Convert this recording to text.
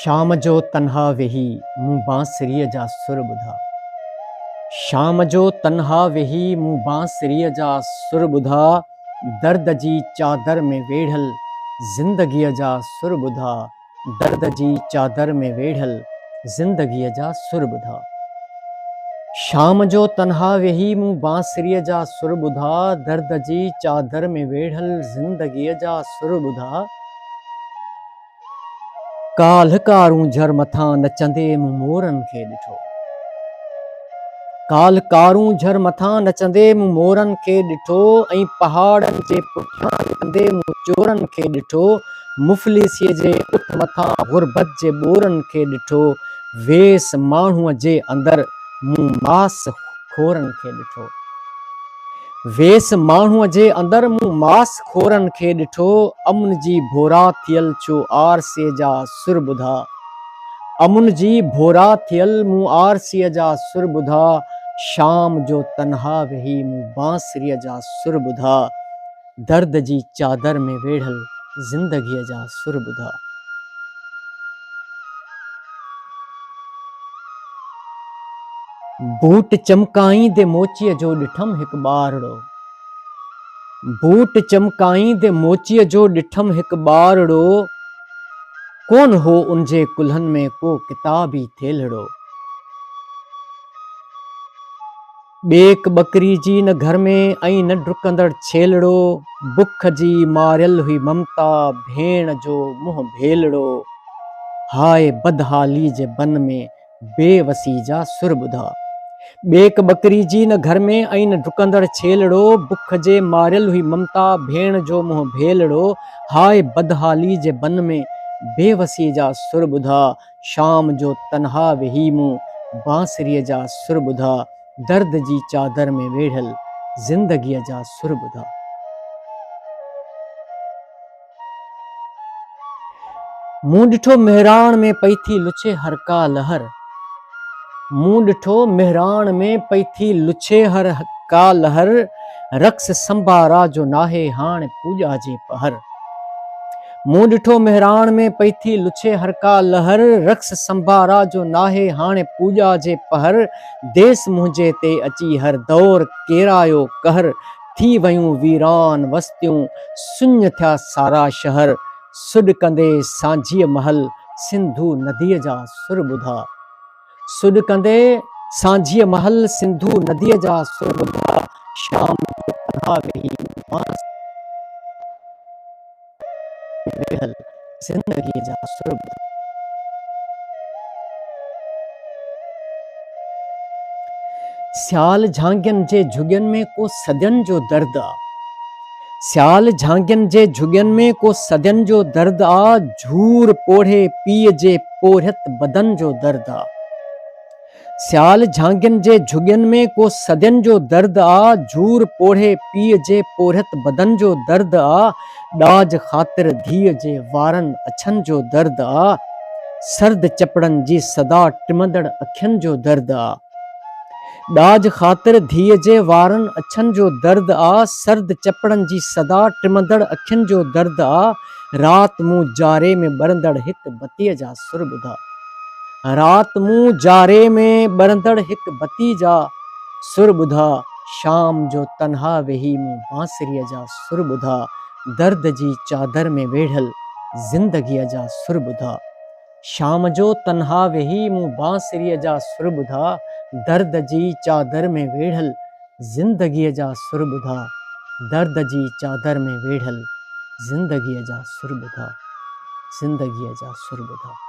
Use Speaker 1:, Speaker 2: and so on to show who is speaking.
Speaker 1: شام جو تنها ويهي مون بانسريء جا سر ٻڌا. شام جو تنها ويهي مون بانسريء جا سر ٻڌا، درد جي چادر ۾ ويڙهيل زندگيء جا سر ٻڌا، درد جي چادر ۾ ويڙهيل زندگيء جا سر ٻڌا. شام جو تنها ويهي مون بانسريء جا سر ٻڌا، درد جي چادر ۾ ويڙهيل زندگيء جا سر ٻڌا. ڪالهه ڪارونجهر مٿان نچندي مون مورن کي ڏٺو. ڪالهه ڪارونجهر مٿان نچندي مون مورن کي ڏٺو ۽ پهاڙن جي پٺيان لڪندي مون چورن کي ڏٺو مفلسيء جي اٺ مٿان غربت جي ٻورن کي ڏٺو ويس ماڻهوء جي اندر مون ماس خورن کي ڏٺو. ويس ماڻهوء جي اندر مون ماس خورن کي ڏٺو، امن جي ڀورا ٿيل ڇو آرسيء جا سر ٻڌا. امن جي ڀورا ٿيل مون آرسيء جا سر ٻڌا، شام جو تنها ويهي مون بانسريء جا سر ٻڌا، درد جي چادر ۾ ويڙهيل زندگيء جا سر ٻڌا. بوٽ چمڪائيندي موچيء جو ڏٺم هڪ ٻارڙو. بوٽ چمڪائيندي موچيء جو ڏٺم هڪ ٻارڙو. ڪونه هو ان جي ڪلهن ۾ ڪو ڪتابي ٿيلهڙو. ٻيڪ ٻڪري جي نه گهر ۾ ۽ نه ڊڪندڙ ڇيلڙو. بک جي ماريل هئي ممتا ڀيڻ جو منهن ڀيلڙو. هاء بدحالي جي بن ۾ بي وسي جا سر ٻڌا. ٻيڪ ٻڪري جي نه گهر ۾ ۽ نه ڊڪندڙ ڇيلڙو، بک جي ماريل هئي ممتا ڀيڻ جو منهن ڀيلڙو، هاء بدحالي جي بن ۾ بي وسي جا سر ٻڌا، شام جو تنها ويهي مون بانسريء جا سر ٻڌا، درد جي چادر ۾ ويڙهيل زندگيء جا سر ٻڌا. مون ڏٺو مهراڻ ۾ پئي ٿي لڇي هر ڪا لهر. مون ڏٺو مهراڻ ۾ پئي ٿي لڇي هر ڪا لهر، رقص سمبارا جو ناهي هاڻ پوڄا جي پهر. مون ڏٺو مهراڻ ۾ پئي ٿي لڇي هر ڪا لهر، رقص سمبارا جو ناهي هاڻ پوڄا جي پهر، ديس منهنجي تي اچي هر دور ڪيرايو قهر، ٿي ويون ويران وستيون، سڃ ٿيا سارا شهر، سڏ ڪندي سانجهيء مهل سنڌو نديء جا سر ٻڌا. سڏ ڪندي سانجهيء مهل سنڌو نديء جا سر ٻڌا، شام جو تنها ويهي بانس ۾ ويهل زندگيء جا سر ٻڌا. سيال جهانگين جي جهڳين ۾ ڪو صدين جو درد آ. سيال جهانگين جي جهڳين ۾ ڪو صدين جو درد آ، جهور پوڙهي پيء جي پورهيت بدن جو درد آ. سيال جهانگين جي جهڳين ۾ ڪو صدين جو درد آ، جهور پوڙهي پيء جي پورهيت بدن جو درد آ، ڏاج خاطر ڌيء جي وارن اڇن جو درد آ، سرد چپڙن جي سدا ٽمندڙ اکين جو درد آ. ڏاج خاطر ڌيء جي وارن اڇن جو درد آ، سرد چپڙن جي سدا ٽمندڙ اکين جو درد آ، رات مون جاري ۾ ٻرندڙ هڪ بتيء جا سر ٻڌا. رات مون جاري ۾ ٻرندڙ هڪ بتي جا سر ٻڌا، شام جو تنها ويهي مون بانسريء جا سر ٻڌا، درد جي چادر ۾ ويڙهيل زندگيء جا سر ٻڌا. شام جو تنها ويهي مون بانسريء جا سر ٻڌا، درد جي چادر ۾ ويڙهيل زندگيء جا سر ٻڌا، درد جي چادر ۾ ويڙهيل زندگيء جا سر ٻڌا، زندگيء جا سر ٻڌا.